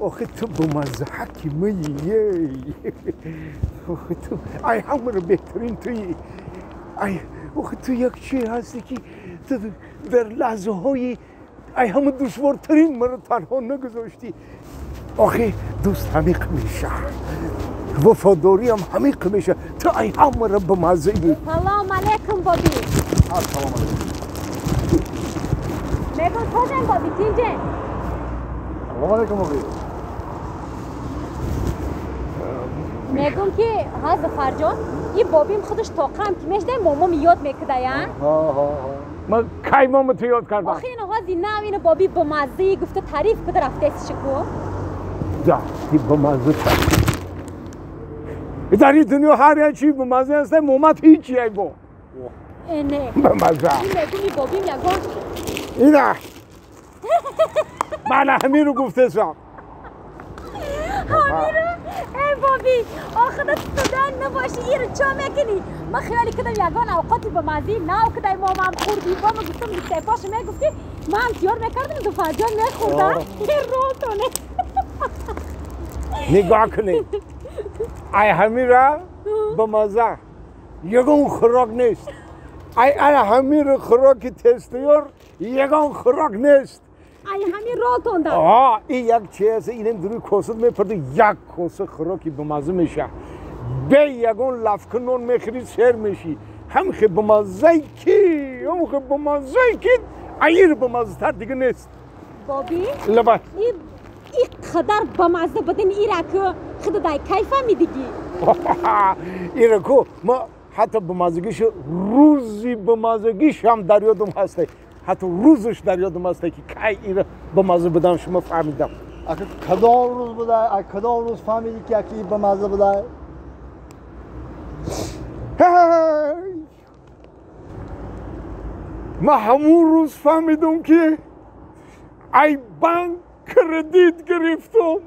охе ту бамаззаҳаки мии, охе ту ай ҳамаро беҳтарин туи. Ай охе ту як чи ҳасти, ки ту дар лаҳзаҳои ай ҳама душвортарин маро танҳо нагузоштӣ. Охе дӯст ҳамиқ меша, вафодориам ҳамиқ меша. Ту ай ҳамаро бамаззаи. Салом алейкум, боби. Ассалому алейкум. Мегум, созем, боби, тинҷен? Салом алейкум, боби. Мегум, ки ҳа, Зафарҷон, и бобим худаш тоқам ки мешдай, момом ёд мекудая. Ман кай момо ту ёд кардам? Охи ино ҳози нав ино боби бамаззаи гуфта таъриф куда рафтеси ку. Да, и бамазза дар ин дунё ҳар як чи бамазза аст, момат ҳичи ай бо Не, бамазза. Мегум, и бобим ягон ина ман ҳамиро гуфтесам. Ҳамиро? Эй боби, охида студент набошӣ, иро чо мекунӣ? Ман хиёли кардам, ягон авқоти ба маззаи нав кудай, момам хӯрдӣ. Бо ма гуфтам, листайпошо мегуфтӣ, ман тиёр мекардам, Зуфарҷон мехӯрдам. Ролтоне. Нигоҳ кунед, ай ҳамира ба мазза ягон хӯрок нест. Ай ҳамиро хӯроки тезтайёр ягон хӯрок нест. Ай ҳамин ролтонда. А и як чи аст, инам дуруи коса мепарду, як коса хӯроки бамазза меша. Бе ягон лафка нон мехӯри, сер мешӣ. Ҳамхе бамаззаи ки, ҳамхе бамаззаи ки аир бамаззатар дига нест. Боби. Лабай. И қадар бамазза будани ира ку худа дай кай фаҳмидигӣ? Ира ку ма ҳатто бамаззагишу, рӯзи бамаззагишам дар ёдам ҳаста. Ҳатто рӯзаш дар ёдам ҳаста, ки кай ира бамазза будан шумо фаҳмидам. Ака, кадом рӯз буда? Ай кадом рӯз фаҳмидӣ, ки аки бамазза буда? Ман ҳамун рӯз фаҳмидам, ки ай банк кредит гирифтам.